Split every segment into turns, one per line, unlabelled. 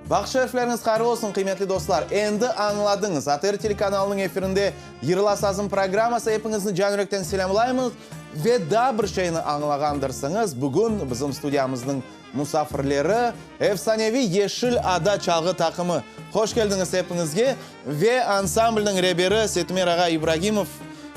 Vaqıt şerifleriñiz hayırlı olsun, qıymetli dostlar! Endi añladıñız, ATR telekanalınıñ efirinde Yırla sazım programması, epiñizni can-yürekten selâmlaymız ve daa bir şeyni añlağandırsıñız, bugün bizim studiyamıznıñ musafirleri, efsaneviy Yeşil ada çalğı taqımı. Hoş keldiñiz epiñizge ve ansamblniñ reberi Setmer ağa İbragimov.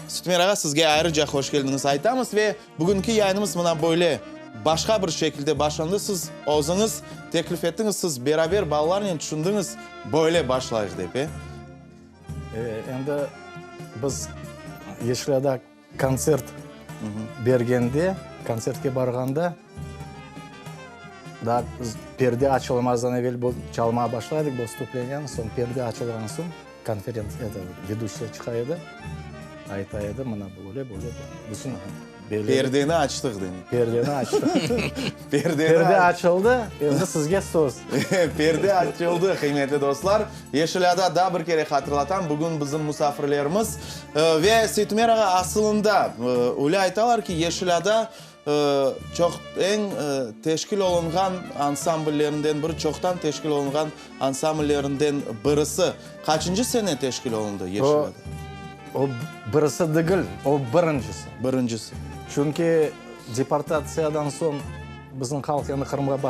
Setmer ağa, sizge ayrıca hoş keldiñiz aytamız ve Bugünki yayınımız mına böyle, başqa bir şekilde başlandı. Siz özüñiz teklif ettiñiz, siz beraber balalarnen tüşündiñiz, böyle başlayıq dep, e?
Endi biz Yeşilada kontsert bergende, kontsertke barğanda, daa perde açılmazdan evel bu çalmağa başlaydık bu vstupleniyeni, soñ perde açılğan soñ konferents, eto, veduşçiy çıqa edi, ayta edi, mına böyle, böyle, bütün
Perdeni açtıq demek.
Perdeni açtıq. Perde açıldı, endi sizge söz.
Perde açıldı, qıymetli dostlar. Yeşil Ada daa bir kere hatırlatam, bugün bizim musafirlerimiz. Ve Seytumer ağa, asılında, öyle aytalar ki, Yeşil Ada çoq eñ teşkil olunğan ansambllerinden biri, çoqtan teşkil olunğan ansambllerinden birisi. Qaçıncı sene teşkil olundı Yeşil Ada?
O, birisi degil, o birincisi.
Birincisi.
Çünki deportatsiyadan soñ bizim halq endi Qırımğa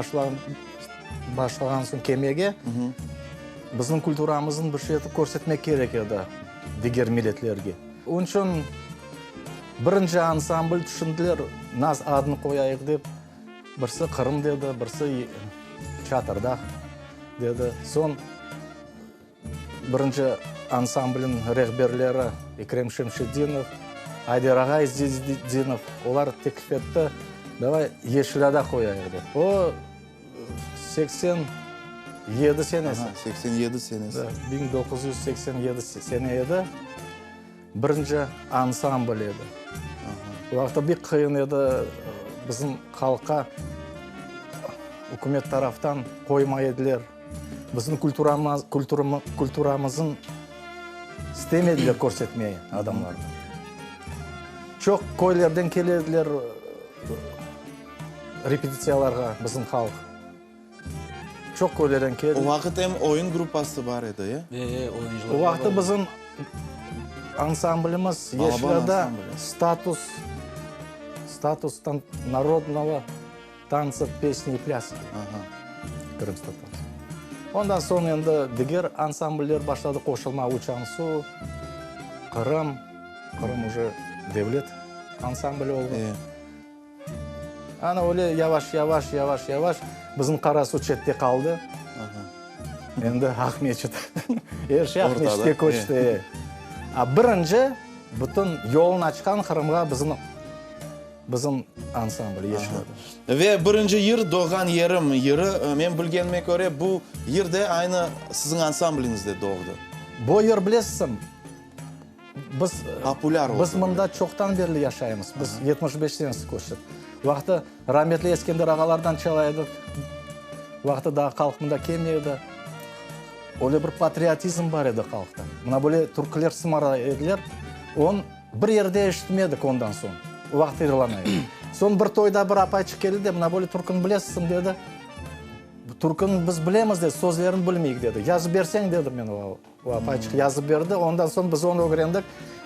başlağan soñ kelmege, bizim kulturamıznı bir şey etip körsetmek kerek edi diger milletlerge. Onıñ içün birinci ansambl tüşündiler, naz adını qoyayıq dep, birisi Qırım dedi, birisi Çatırdağ dedi. Soñ. Birinci ansamblniñ rehberleri Ekrem Şemşedinov, Ayder ağa İzzetdinov, olar teklif etti, davay Yeşil Ada qoyayıq dep. O, 87 senesi.
Aha, 87 senesi.
1987 sene edi. Birinci ansambl edi. O vaqıtta pek qıyın edi, bizim halqqa ükümet taraftan qoymay ediler. Bizim kulturamızın istemediler körsetmeye adamlarğa. Çoq köylerden kele ediler repetitsiyalarğa bizim halq. Çoq köylerden keldi.
O vaqıt em oyun gruppası bar edi, ya?
E, e, oyuncılar.
O vaqıt bizim ansamblimiz Yeşilada status, status narodnogo Tantsa, pesni i plâski. Qırımtatar. Ondan soñ endi diger ansambller başladı qoşulmağa, Uçan su, Qırım, Qırım uje devlet ansambli oldı. Ana öyle yavaş, yavaş, yavaş, yavaş bizim Qarasu çette qaldı. Endi Aqmeçit. Er şey Aqmeçitke köçti. A birinci bütün yolun açqan Qırımğa bizim Bizim ansambl Yeşil Ada.
Ve birinci yır Doğğan yerim yırı, men bilgenime köre, bu yır de aynı siziñ ansambliñizde doğdı.
Bu yır bilesizmi, biz,
Populâr oldı.
Biz mında çoqtan berli yaşaymız, biz 75 senesi köçtik. Vaqtı rametli Eskender ağalardan çala edik, vaqtı daa halq mında kelmey edi. Öyle bir patriotizm bar edi halqta. Mına böyle türküler sımara ediler, on. Bir yerde eşitmedik ondan soñ. O vaqıt yırlamay edi. Soñ bir toyda bir apayçıq keldi de, mına böyle türküni bilesizmi dedi. Bu türküni biz bilemiz dedi, sözlerini bilmeyik dedi. Yazıp berseñ dedim men oğa. O apayçıq yazıp berdi. Ondan soñ biz onı ögrendik.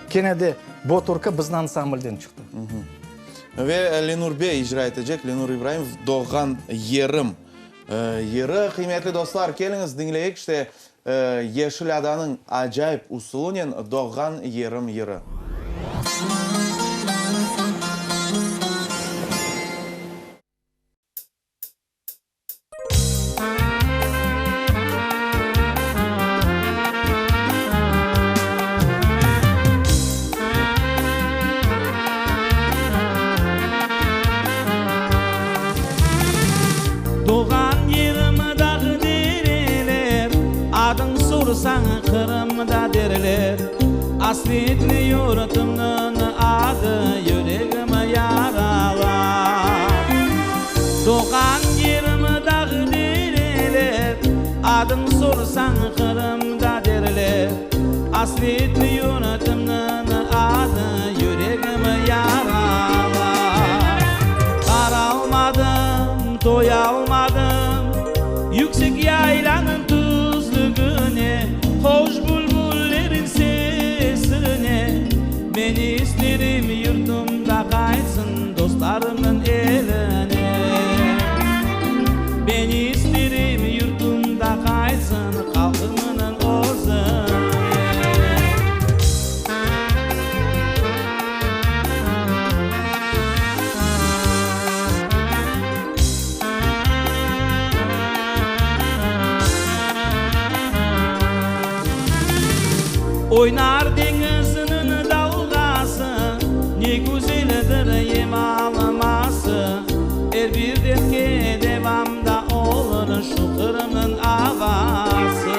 Kene de bu türkü bizim ansamblden çıqtı.
Ve Lenur bey icra etecek, Lenur İbraimov Doğğan yerim yırı. Qıymetli dostlar, keliñiz diñleyik, işte, Yeşil adanıñ acayip usulınen Doğğan yerim yırı.
Doğğan yerim dağ-dereler, Adıñ sorsañ Qırımda derler. Asretli yurtumnıñ adı Yüregim yaralar. Doğğan yerim dağ-dereler, Adıñ sorsañ Qırımda derler. Asretli yurtumnıñ adı Yüregim yaralar. Qaralmadım, toyalmadım, Yüksek yaylanıñ. Oynar deñizniñ dalğası, Ne güzeldir em alması. Er bir dertke devam da olur Şu Qırımnıñ avası.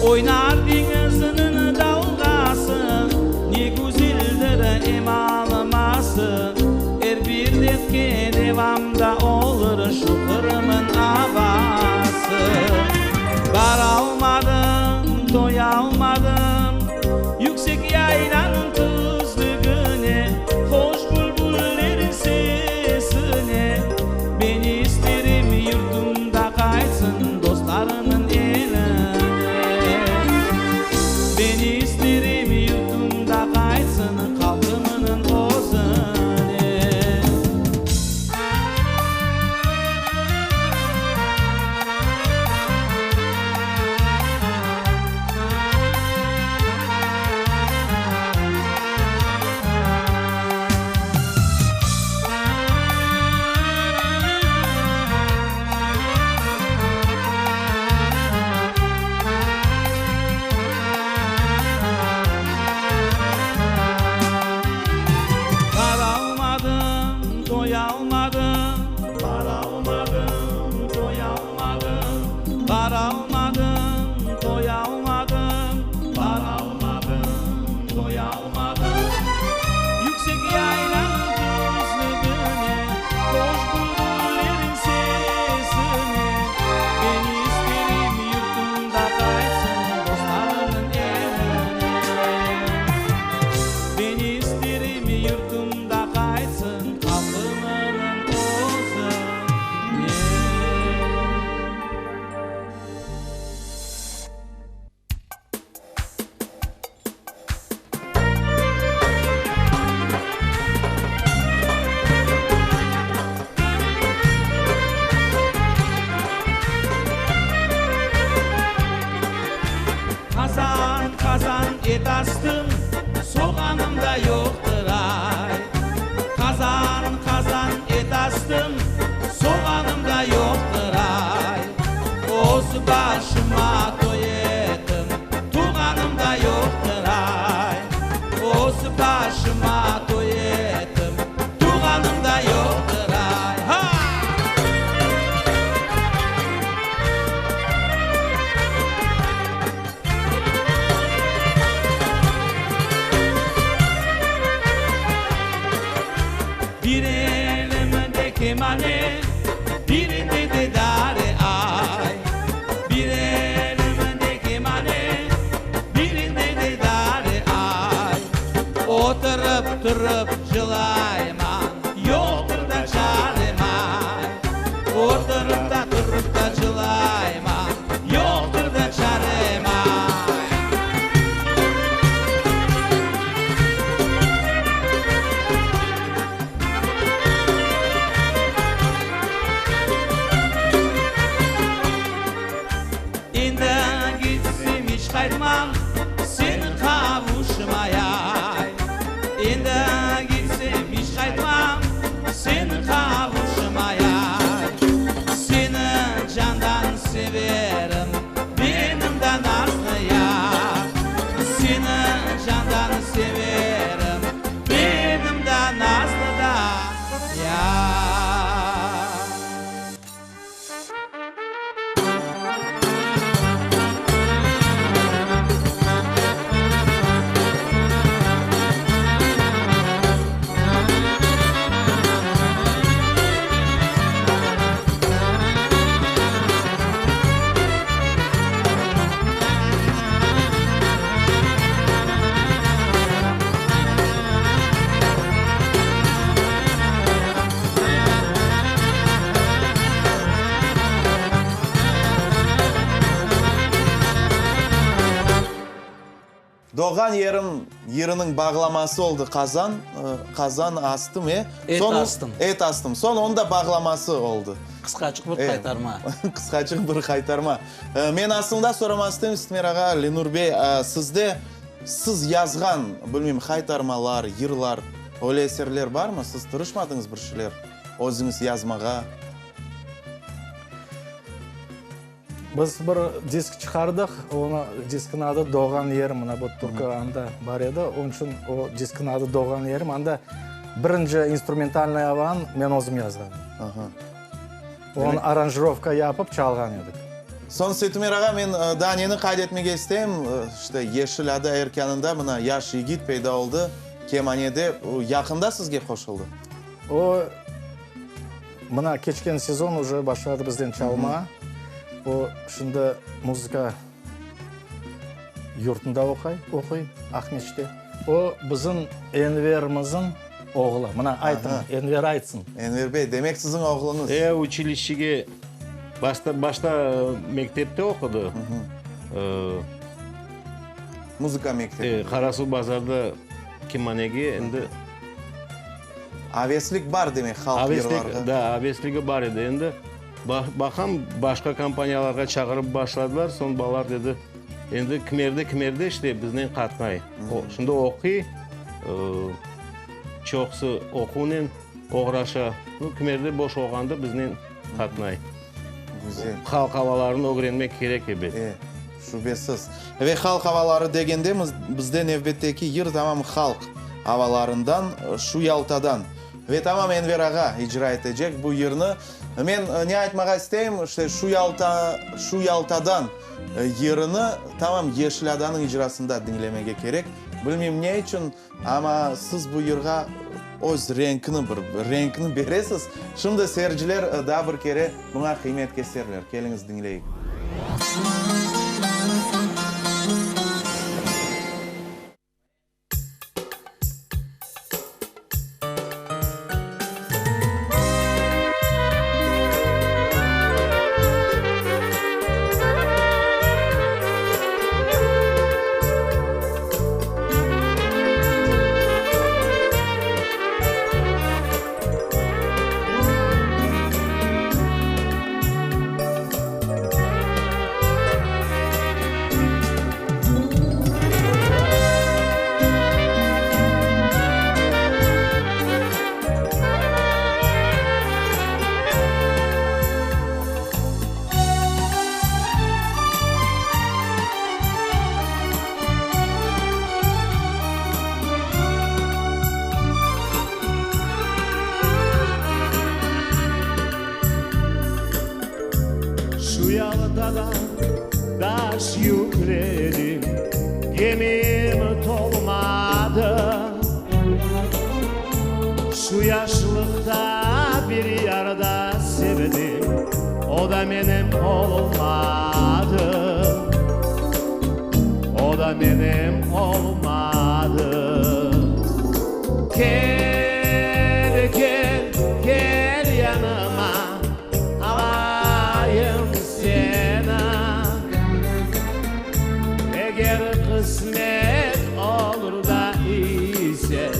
Oynar deñizniñ dalğası, Ne güzeldir em alması. Er bir dertke devam da olur Şu Qırımnıñ avası. Baralmadım, toyalmadım Yüksek yaylanıñ tüzlügine, Hoş bülbüllerniñ sesine. Men isterim yurtumda qaytsın Dostlarımnıñ eline. Men isterim yurtumda qaytsın Halqımnıñ özüne. Baralmadım, toyalmadım, Baralmadım, toyalmadım, Baralmadım, toyalmadım, Baralmadım, toyalmadım. Yüksek yaylanıñ tüzlügine, Hoş bülbüllerniñ sesine. Men isterim yurtumda qaytsın Dostlarımnıñ eline. Men isterim yurtumda qaytsın Halqımnıñ özüne. Qazan, qazan et astım, soğanım da yoqtır, ay. Qazan, qazan et astım, soğanım da yoqtır, ay. Öz başıma toy ettim, tuvğanım da yoqtır, ay. Öz başıma toy ettim, tuvğanım da yoqtır, ay. Ha! Bir elimde kemane, birinde de dare ay. Bir elimde kemane, birinde de dare ay. Oturıp turıp cılayman, yoqtır da çarem ay. Oturıp da turıp da cılayman, yoqtır da çarem ay. Endi gitsem iç qaytmam, seni qavuşmay ay. Endi gitsem iç qaytmam, seni qavuşmay ay. Seni candan severim, benim da nazlı yar. Seni candan severim, benim da nazlı da yar.
Doğğan yerim yırınıñ bağlaması oldı Qazan, qazan astım, e?
Et
Soñ,
astım.
Et astım. Soñ onıñ da bağlaması oldı.
Qısqaçıq bir qaytarma.
Qısqaçıq bir qaytarma. Men aslında soramaq isteyim, Istmer ağa, Lenur bey, sizde siz yazğan, bilmeyim, haytarmalar, yırlar, öyle eserler barmı? Siz tırışmadıñız bir şeyler özüñiz yazmağa?
Biz bir disk çıqardıq, onı, diskniñ adı Doğğan yerim, mına bu türkü anda bar edi, onıñ içün o diskniñ adı Doğğan yerim, anda birinci instrumentalnıy avanı men özüm yazğan edim. Onı aranjirovka yapıp çalğan edik.
Soñ, Seytumer ağa, men daa neni qayd etmege isteyim, işte, Yeşil ada erkânında mına yaş yigit peyda oldı, kemanede, yaqında sizge qoşuldı?
O, mına, keçken sezon uje başladı bizden çalma. O, şimdi muzıka yurtunda oqay, oquy, Aqmescitte. O, bizim Enverimizniñ oğlu. Mına, aytıñ, Enver aytsın.
Enver bey, demek siziñ oğluñız.
E, uçilişçege başta, başta mektepte oqudı.
Muzıka mektebi.
E, Qarasuvbazarda kemanege endi.
Aveslik bar demek halq yırlarğa.
Aveslik, da, avesligi bar edi. Endi baqam, başqa kompaniyalarğa çağırıp başladılar, soñ balalar dedi, endi kimerde, kimerde işte biznen qatnay. Şimdi oquy, çoqusı oquvnen oğraşa, nu, kimerde boş olğanda biznen qatnay.
Güzel.
Halq avalarını ögrenmek kerek ebet.
E, şübesiz. Ve halq avaları degende, bizde nevbetteki yır tamam halq avalarından, şu Yaltadan. Ve tamam Enver ağa icra etecek bu yırnı. Men ne aytmağa isteyim, işte şu Yalta, şu Yaltadan yırını tamam Yeşil adanıñ icrasında diñlemege kerek. Bilmeyim ne içün, amma siz bu yırğa öz renkni, bir renkni beresiz. Şimdi seyirciler daa bir kere buña qıymet keserler. Keliñiz diñleyik.
Şu Yaltadan taş yükledim, gemim tolmadı. Şu yaşlıqta bir yar da sevdim, o da menim olmadı. O da menim olmadı. Kel, kel, kel yanıma, alayım seni. Eger qısmet olur da ise,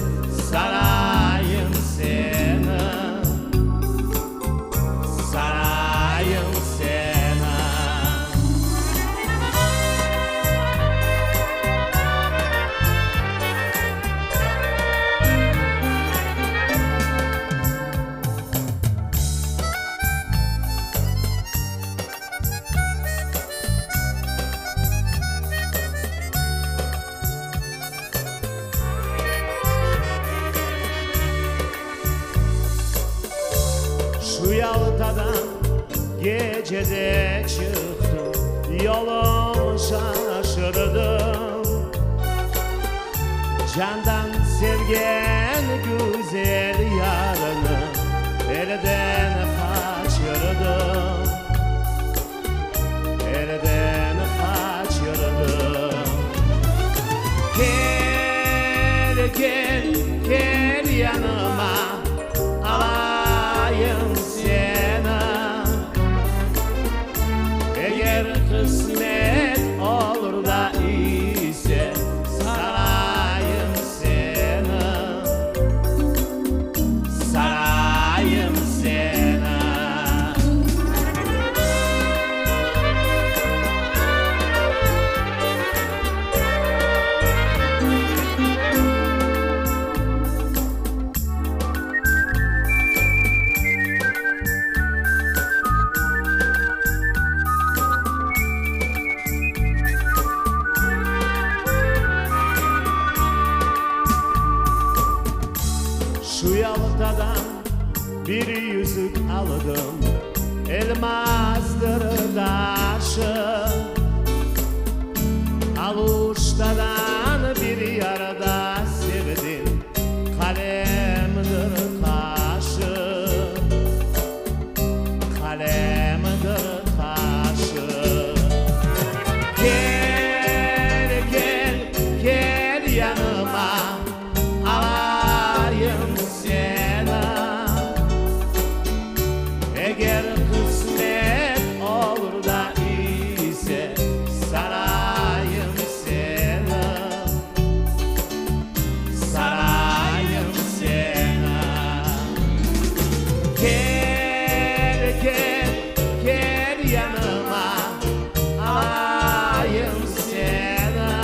sarayım seni, sarayım seni. Şu Yaltadan gecede çıqtım, yolum şaşırdım. Candan sevgen güzel yarını elden qaçırdım, elden qaçırdım. Kel, kel, kel yanıma, alayım seni. Eger qısmet olur da ise, sarayım seni, sarayım seni. Bir yüzük aldım, elmazdır taşı. Aluştadan bir yar da sevdim, qalemdir qaşı. Qalemdir qaşı. Kel, kel, kel yanıma, alayım seni. Eger qısmet olur da ise, sarayım seni. Sarayım seni. Kel, kel, kel yanıma, alayım seni.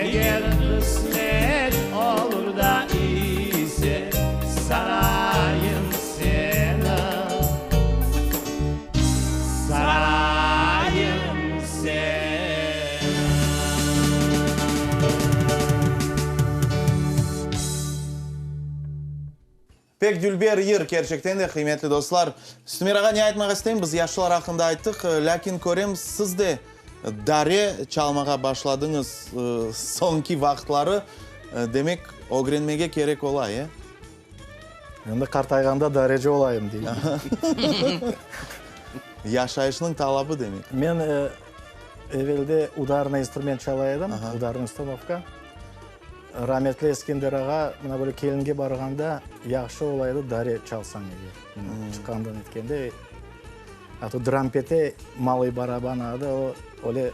Eger qısmet olur da ise, sarayım seni. Sarayım seni.
Pek dülber yır, kerçekten de, qıymetli dostlar. Üstümer ağa, ne aytmağa isteyim, biz yaşlar aqqında ayttıq, lâkin körem, siz de dare çalmağa başladıñız soñki vaqıtları, demek, ögrenmege kerek ola, e?
Endi qartayğanda dareci olayım deyim.
Yaşayışnıñ talabı demek.
Men evelde udarnıy instrument çala edim, udarnıy ustanovka. Rametli Eskender ağa mına böyle kelinge barğanda yahşı ola edi dare çalsañ eger, çıqqandan etkende. A to drampete malıy baraban adı, o öyle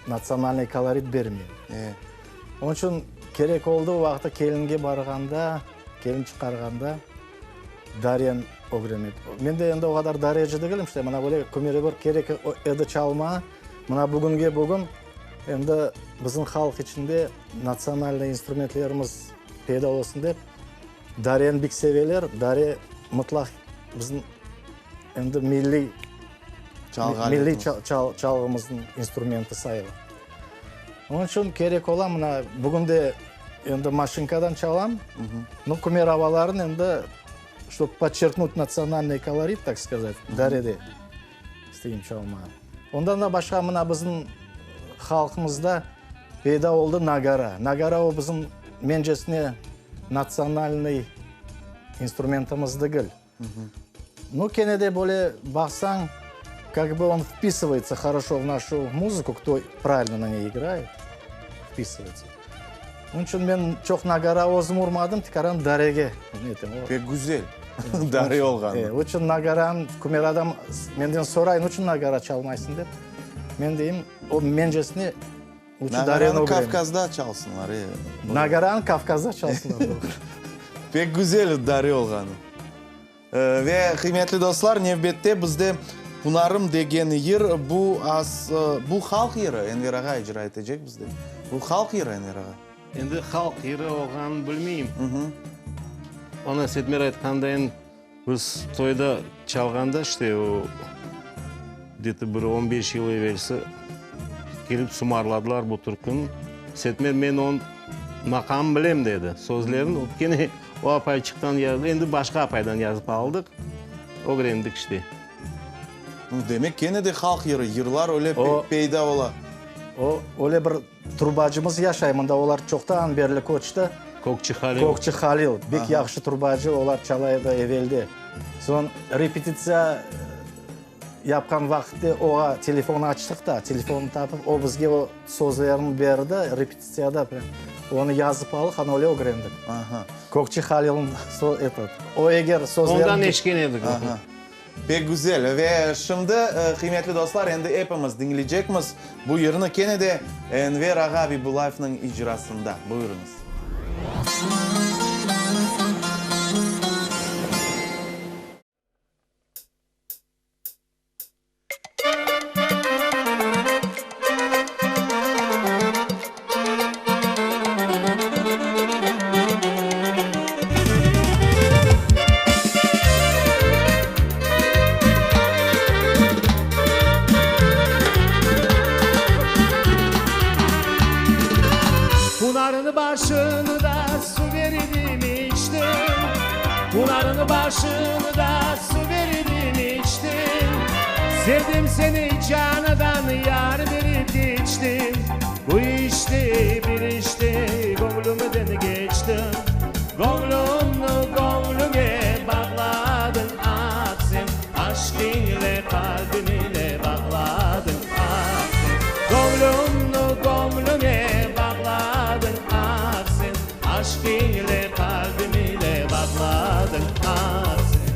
natsionalnıy kolorit bermey. Onıñ içün kerek oldı o vaqıtta kelinge barğanda, kelin çıqarğanda daren ögrenmek. Men de endi o qadar dareci degilim, işte mına böyle kümerebir kerek edi çalma. Mına bugünge bugün endi bizim halq içinde natsionalnıy instrumentlerimiz peyda olsun dep, dareni bik seveler, dare mıtlaq bizim endi milliy milliy çalğımıznıñ instrumenti sayıla. Onıñ içün kerek ola, mına bugün de endi maşinkadan çalam, no kümer avaların endi, ştob podçerknut natsionalnıy kolorit, tak skazat, darede isteyim çalmağa. Ondan da başqa mına bizim halqımızda peyda oldı nagara. Nagara o bizim mencesine natsionalnıy instrumentimiz degil. Nu, kene de böyle baqsañ, kak bı on vpisıvayetsya horoşo v naşu muzıku, kto pravilno na ney igrayet, vpisıvayetsya. Onıñ içün men çoq nagara özüm urmadım, tikaran darege netem.
Pek güzel dare olğanı.
Onıñ içün nagaranı kümer adam menden soray, niçün nagara çalmaysıñ dep. Men deyim, o mencesine
Nagaranı Kavkazda çalsınlar, e.
Nagaranı Kavkazda çalsınlar, doğru.
Pek güzel dare olğanı. Ve, qıymetli dostlar, nevbette bizde Punarım degen yır, bu az, bu halq yırı, Enver ağa icra etecek bizde. Bu halq yırı, Enver ağa.
Endi halq yırı olğanını bilmeyim. Onı Setmer aytqandayın, Biz toyda çalğanda, işte, o, gde-to bir on beş yıl evelsi kelip sumarladılar bu türküni. Setmer, men onıñ maqamını bilem, dedi. Sözlerini o kene o apayçıqtan yazdı, endi başqa apaydan yazıp aldıq, ögrendik, işte.
Demek, kene de halq yırı, yırlar öyle peyda ola.
O, öyle bir Trubacımız yaşay mında, olar çoqtan berli köçti.
Kökçi Halil.
Kökçi Halil, bek yahşı trubacı, olar çala edi evelde. Soñ repetitsiya yapqan vaqıtte oğa telefon açtıq da, telefonnı tapıp, o bizge o sözlerini berdi, repetitsiyada prям onı yazıp aldıq, ana öyle ögrendik. Kökçi Halilniñ etot, o eger sözlerini.
Ondan eşitken edik.
Pek güzel. Ve şimdi, qıymetli dostlar, endi epimiz diñleycekmiz bu yırnı kene de Enver ağa Abibullayevniñ icrasında. Buyurıñız.
Pınarın başında su. başını da su berdim içtim Sevdim seni canıdan yar berip geçtim Bu işte bir işte göñlümden keçtim Göñlümni göñlüñe bağladıñ ah sen Aşqıñle qalbimile bağladıñ ah sen Göñlümni göñlüñe bağladıñ ah sen Aşqıñle qalbimile bağladıñ ah sen.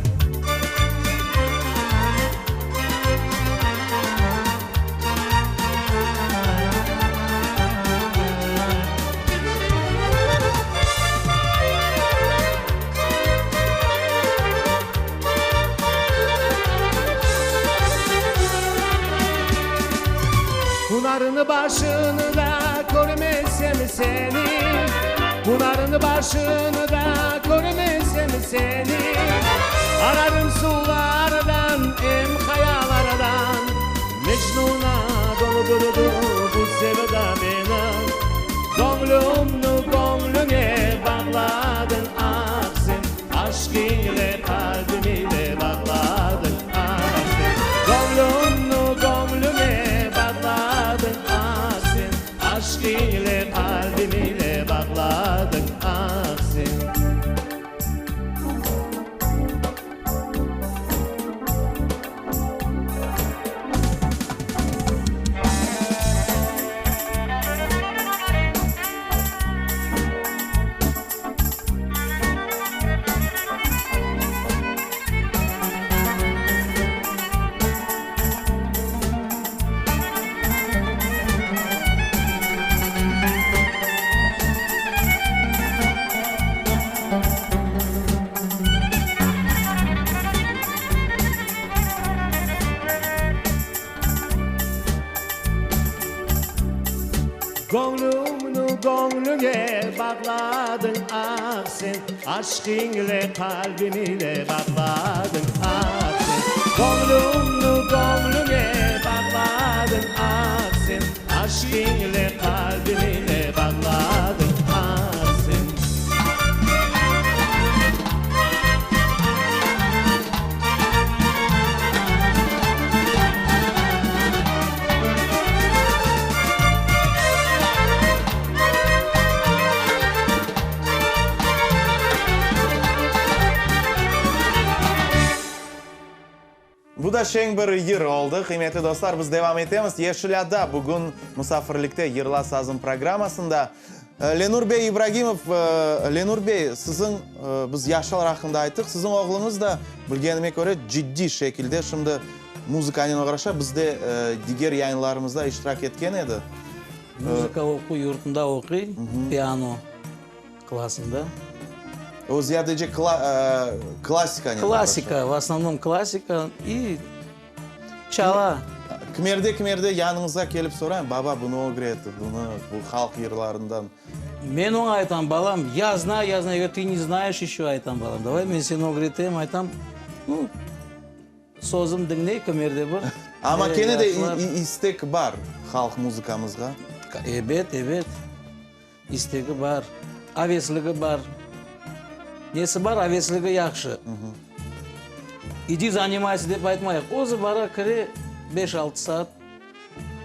Hunarını başını da körmesem seni, Hunarını başını da körmesem seni, Ararım suvlardan em qayalardan, Mecnuna doldurdı bu sevda meni. Göñlümni göñlüñe bağladıñ ah sen, Aşqıñle qalbimile bağladıñ ah sen. Göñlümni göñlüñe bağladıñ ah sen, Aşqıñle qalbimile bağladıñ ah sen. Göñlümni göñlüñe bağladıñ ah sen, Aşqıñle qalbimile bağladıñ ah sen. Göñlümni göñlüñe bağladıñ ah sen, Aşqıñle qalbimile bağladıñ ah sen.
Bu da şeñ bir yır oldı. Qıymetli dostlar, biz devam etemiz. Yeşil Ada bugün musafirlikte Yırla sazım programmasında. Lenur bey İbragimov, Lenur bey, siziñ, biz yaşlar aqqında ayttıq, siziñ oğluñız da, bilgenime köre, ciddiy şekilde şimdi muzıkanen oğraşa, biz de diger yayınlarımızda iştirak etken edi.
Muzıka oquv yurtunda oquy, piano klasında.
O ziyadece klassikanen oğraşa.
Klassika, v osnovnom klassika i çala.
Kimerde-kimerde yanıñızğa kelip sorayım, baba, bunı ögret, bunı, bu halq yırlarından.
Men oña aytam, balam, ya znаю, ya znаю, ya tı ne znayeş eşö, aytam, balam, davay men seni ögretem, aytam, nu, sözüm diñley kimerde bir.
Amma kene de istek bar halq muzıkamızğa.
Ebet, ebet. İstegi bar, avesligi bar. Nesi bar, avesligi yahşı. İdi zanimaysa dep aytmayıq. Özü bara, kire, beş-altı saat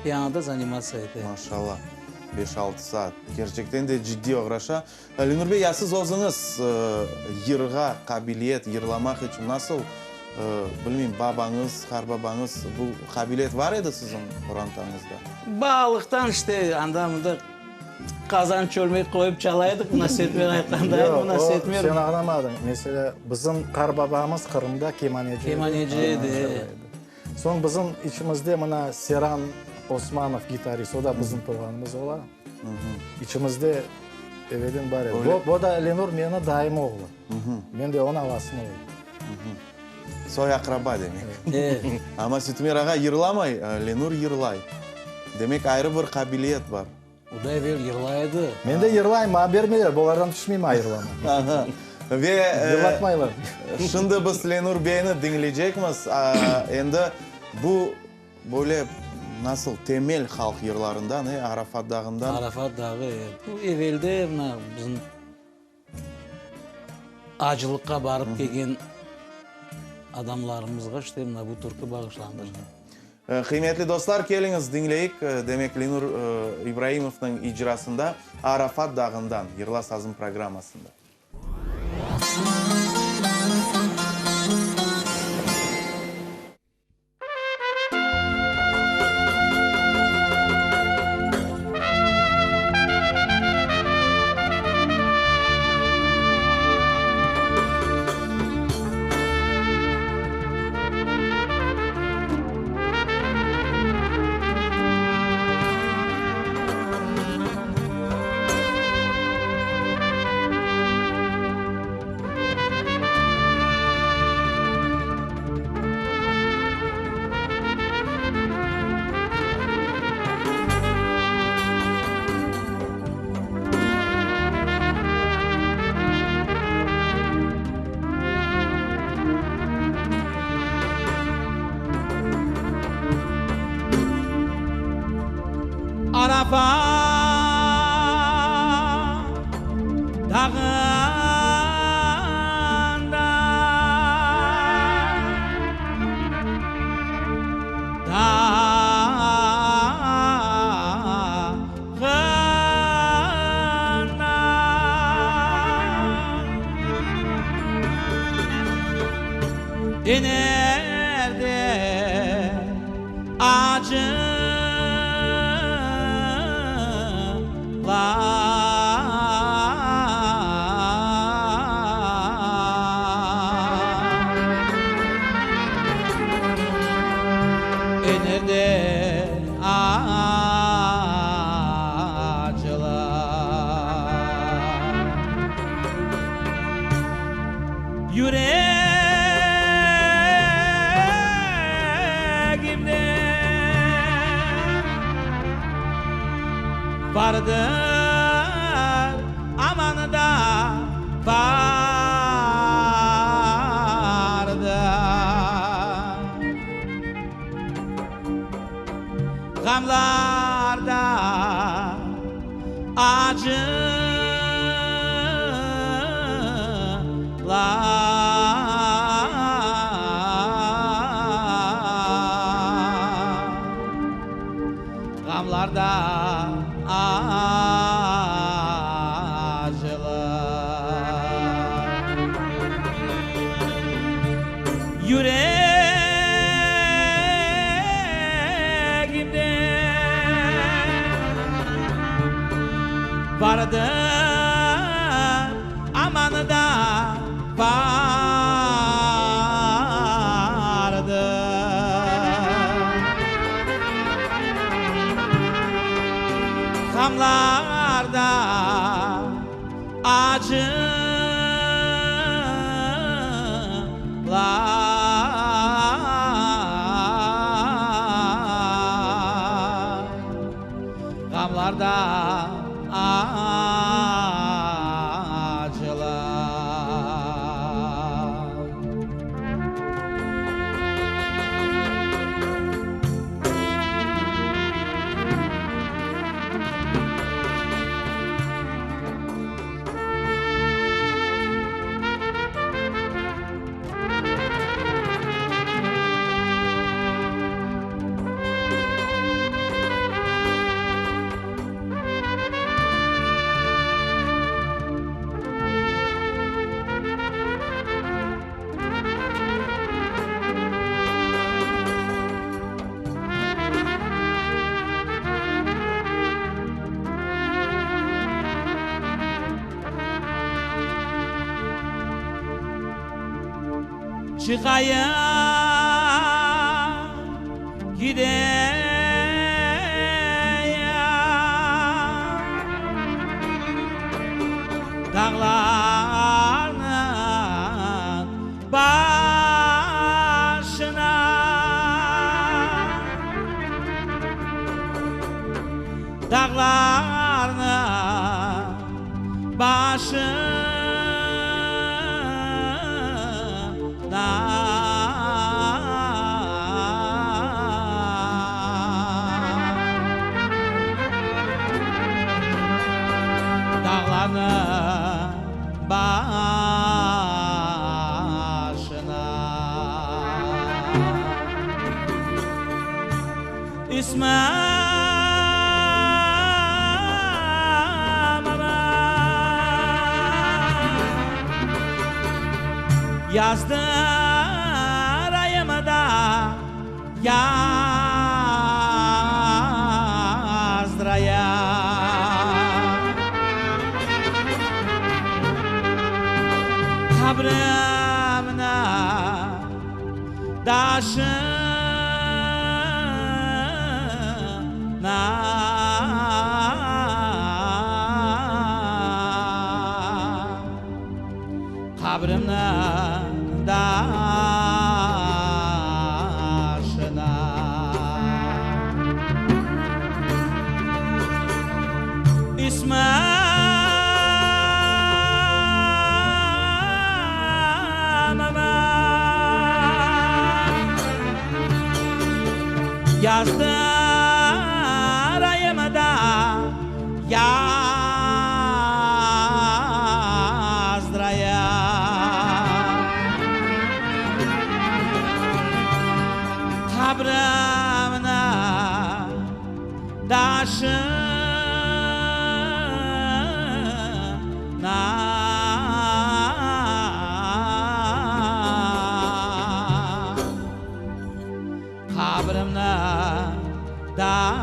pianoda zanimatsa ete.
Maşallah, beş-altı saat. Kerçekten de ciddiy oğraşa. Lenur bey, ya siz özüñiz yırğa qabiliyet, yırlamaq içün nasıl, bilmeyim, babañız, qarbabañız, bu qabiliyet var edi siziñ qorantañızda?
Balalıqtan işte anda-mında Qazan çölmek qoyıp çala edik, mına Setmer aytqanday, mına Setmer.
Yoq, o, sen añlamadıñ. Meselâ, bizim qarbabamız Qırımda kemaneci edi.
Kemaneci edi.
Soñ bizim içimizde mına Seran Osmanov gitarist, o da bizim tuvğanımız ola. İçimizde evelden bar edi. Bu da Lenur meni dayım oğlu. Men de onıñ alasınıñ oğlu.
Soy-aqraba demek. Amma Sütümer ağa yırlamay, Lenur yırlay. Demek, ayrı bir qabiliyet bar.
O da evel yırlay edi.
Men de yırlayım, maña bermeyler, bulardan tüşmeyim a yırlama.
Aha. Ve
Yırlatmaylar.
Şimdi biz Lenur beyni diñleycekmiz. Endi bu böyle nasıl temel halq yırlarından, e, Arafat dağından.
Arafat dağı, e. Bu evelde mına bizim acılıqqa barıp kelgen. Adamlarımızğa işte mına bu türkü bağışlandır.
Qıymetli dostlar, keliñiz, diñleyik, demek, Lenur İbraimovnıñ icrasında Arafat dağından, Yırla sazım programmasında.
Arafat dağında Ener de acılar. Ener de acılar. Yüregimde bardır, aman da bardır. Ğamlarda acılar. Ğamlarda acılar. Yüregimde bardır, aman da bardır. Ğamlarda acılar. Ğamlarda acılar. Çıqayım, gideyim dağlarnıñ başına. Dağlarnıñ başına. Dağlarnıñ başına. İsmim Yazdırayım da yazdırayım. Qabrimni taşına. Qabrimniñ taşına. İsmim Yazdırayım da yazdırayım. Qabrimniñ taşına. Qabrimniñ taşına.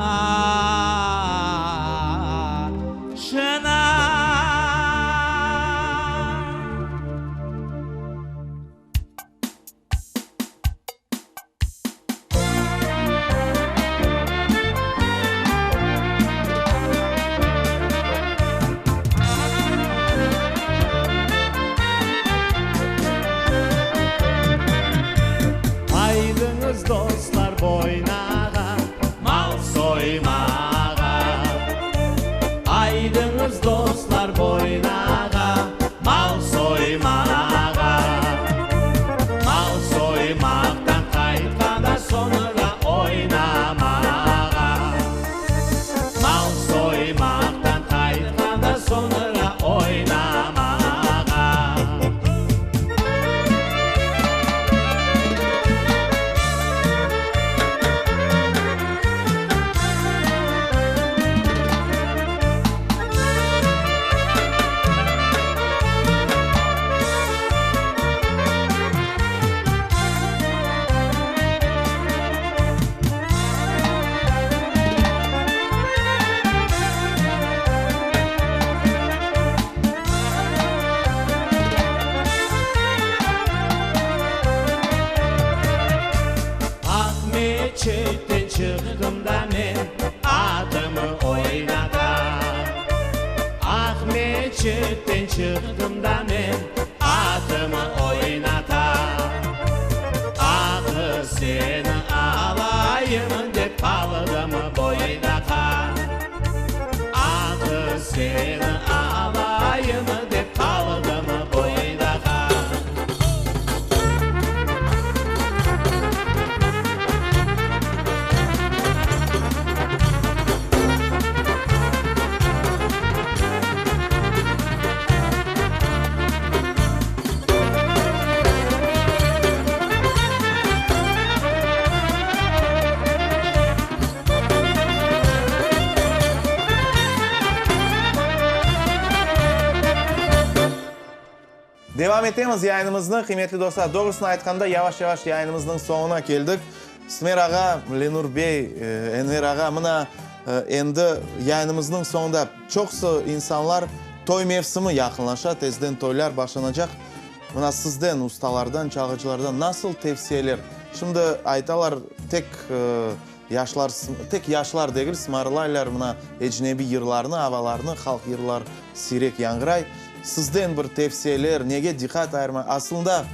Aydıñız, dostlar, boynağa, mal soymağa. Aydıñız, dostlar, boynağa, mal soymağa. Mal soymaqtan qaytqanda soñra oynamağa. Mal soymaqtan qaytqanda soñra oynamağa. Aqmeçitten çıqtım da men atımı oynata. Aqmeçitten çıqtım da men atımı oynata. Atı seni alayım dep qaldım boydaqa. Atı seni alayım dep qaldım boydaqa.
Devam etemiz yayınımıznı, qıymetli dostlar. Doğrusını aytqanda, yavaş-yavaş yayınımıznıñ soñuna keldik. Smer ağa, Lenur bey, Enver ağa, mına, endi yayınımıznıñ soñunda çoqusı insanlar toy mevsimi yaqınlaşa, tezden toylar başlanacaq. Mına sizden, ustalardan, çalğıcılardan nasıl tevsiyeler? Şimdi aytalar, tek yaşlar, tek yaşlar degil, sımarlaylar mına ecnebiy yırlarnı, avalarnı, halq yırlar siyrek yañğıray. Sizden bir tevsiyeler, nege diqqat ayırma, aslında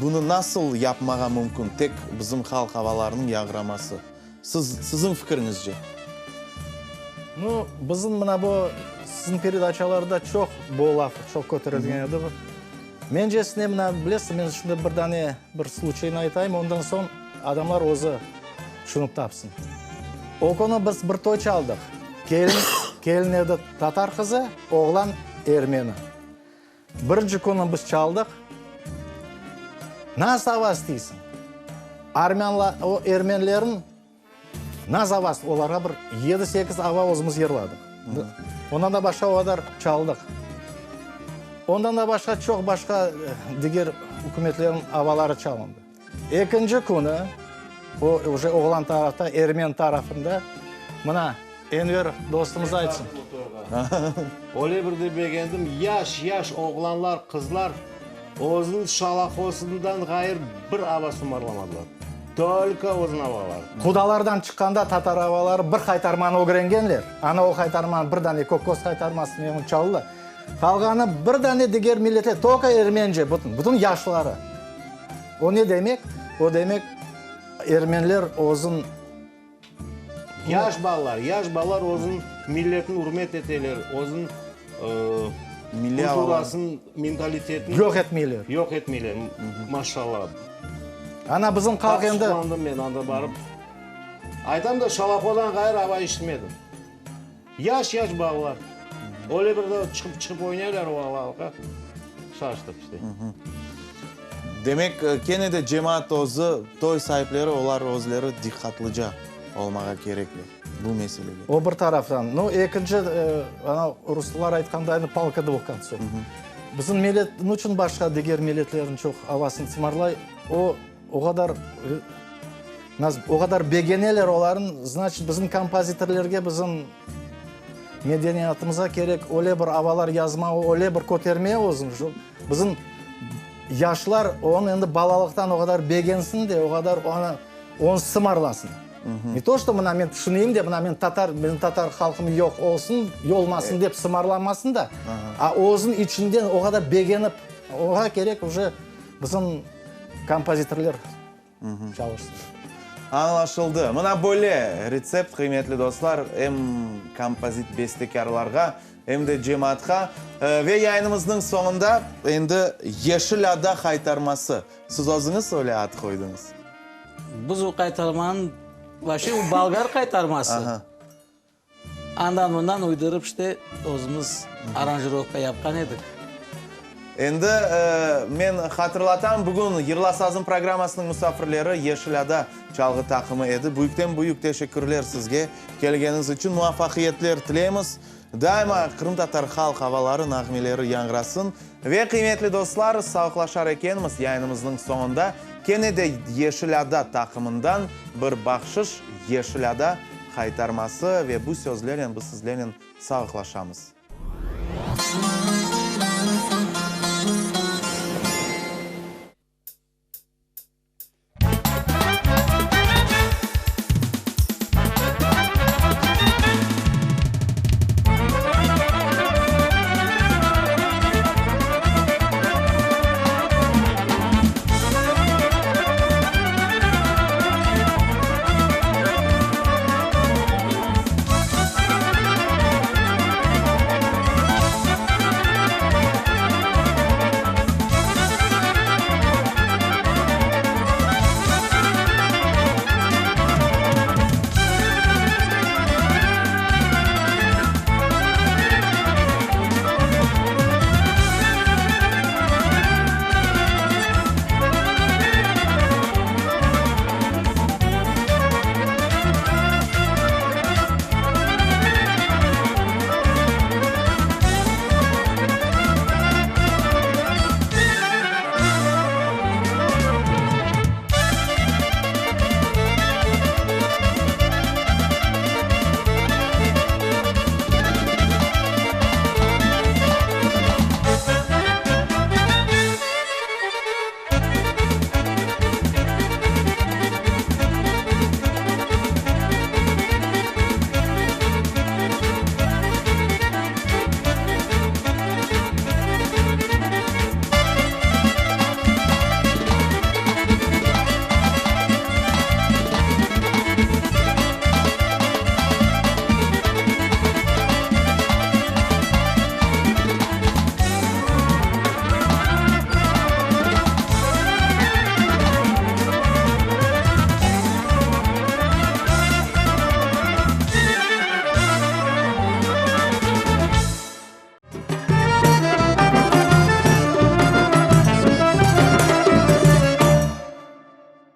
bunı nasıl yapmağa mümkün, tek bizim halq avalarınıñ yañğıraması? Siz, siziñ fikiriñizce?
Nu, bizim mına bu siziñ peredaçalarda çoq bu laf çoq köterilgen edi. Mencesine, mına bilesiz, men şimdi bir dane bir sluçaynı aytayım, ondan soñ adamlar özü tüşünip tapsın. O künü biz bir toy çaldıq. Kelin, kelin edi tatar qızı, oğlan ermeni. Birinci künü biz çaldıq. Nasıl ava isteysiñ? Armânla, o ermenilerniñ. Naz avası, olarğa bir yedi-sekiz ava özümiz yırladıq. Ondan da başqa o qadar çaldıq. Ondan da başqa çoq başqa diger ükümetlerniñ avaları çalındı. Ekinci künü, o uje oğlan tarafta, ermen tarafında, mına, Enver dostumız aytsın.
Öyle bir de begendim, yaş-yaş oğlanlar, qızlar özüniñ şalahosından ğayır bir ava sımarlamadılar. Tolko özüniñ avaları.
Qudalardan çıqqanda tatar avaları bir haytarmanı ögrengenler. Ana o haytarmanı bir dane kökköz haytarması ne onı çaldılar. Qalğanı bir dane diger milletler, tolko ermence, bütün, bütün yaşları. O ne demek? O demek, ermenler özün.
Yaş balalar, yaş balalar özüniñ milletini ürmet eteler, özüniñ kulturasını, mentalitetini.
Yoq etmeyler.
Yoq etmeyler, maşallah.
Ana bizim halq endi.
Pek suqlandım men anda barıp. Aytam da, Şalahodan ğayrı ava işitmedim. Yaş-yaş balalar. Öyle bir de çıqıp-çıqıp oynaylar o avalıqa. Şaştıq işte.
Demek, kene de cemaat özü, toy saipleri, olar özleri diqqatlıca olmağa kerekler bu meselede.
O bir taraftan. Nu, ekinci, ana, ruslar aytqandayını, palka dvuh kontsov. Bizim millet niçün başqa diger milletlerniñ çoq avasını sımarlay? O, o qadar, o qadar begeneler olarnı, znaçit, bizim kompozitorlerge, bizim medeniyatımıza kerek öyle bir avalar yazma, öyle bir köterme özüni, şu bizim yaşlar onı endi balalıqtan o qadar begensin de, o qadar onı, onı sımarlasın. Ne to, что mına men tüşüneyim de, mına men tatar, bizim tatar halqım yoq olsun, olmasın dep sımarlamasın da, a özüniñ içinden o qadar begenip, oña kerek uje bizim kompozitorlar çalışsın.
Añlaşıldı. Mına böyle retsept, qıymetli dostlar, em kompozit bestekârlarğa, em de cemaatqa. Ve yayınımıznıñ soñunda endi Yeşil ada haytarması. Siz özüñiz öyle ad qoydıñız.
Biz o qaytarmanıñ, vapşe o bolgar qaytarması. Andan-mından uydurıp işte özümiz aranjirovka yapqan edik.
Endi men hatırlatam, bugün Yırla sazım programmasınıñ musafirleri Yeşil ada çalğı taqımı edi. Büyükten-büyük teşekkürler sizge kelgeniñiz içün, muvafaqiyetler tileymiz. Daima qırımtatar halq avaları, nağmeleri yañğırasın. Ve, qıymetli dostlar, sağlıqlaşar ekenmiz, yayınımıznıñ soñunda kene de Yeşil ada taqımından bir bahşış, Yeşil ada haytarması ve bu sözlernen biz sizlernen sağlıqlaşamız.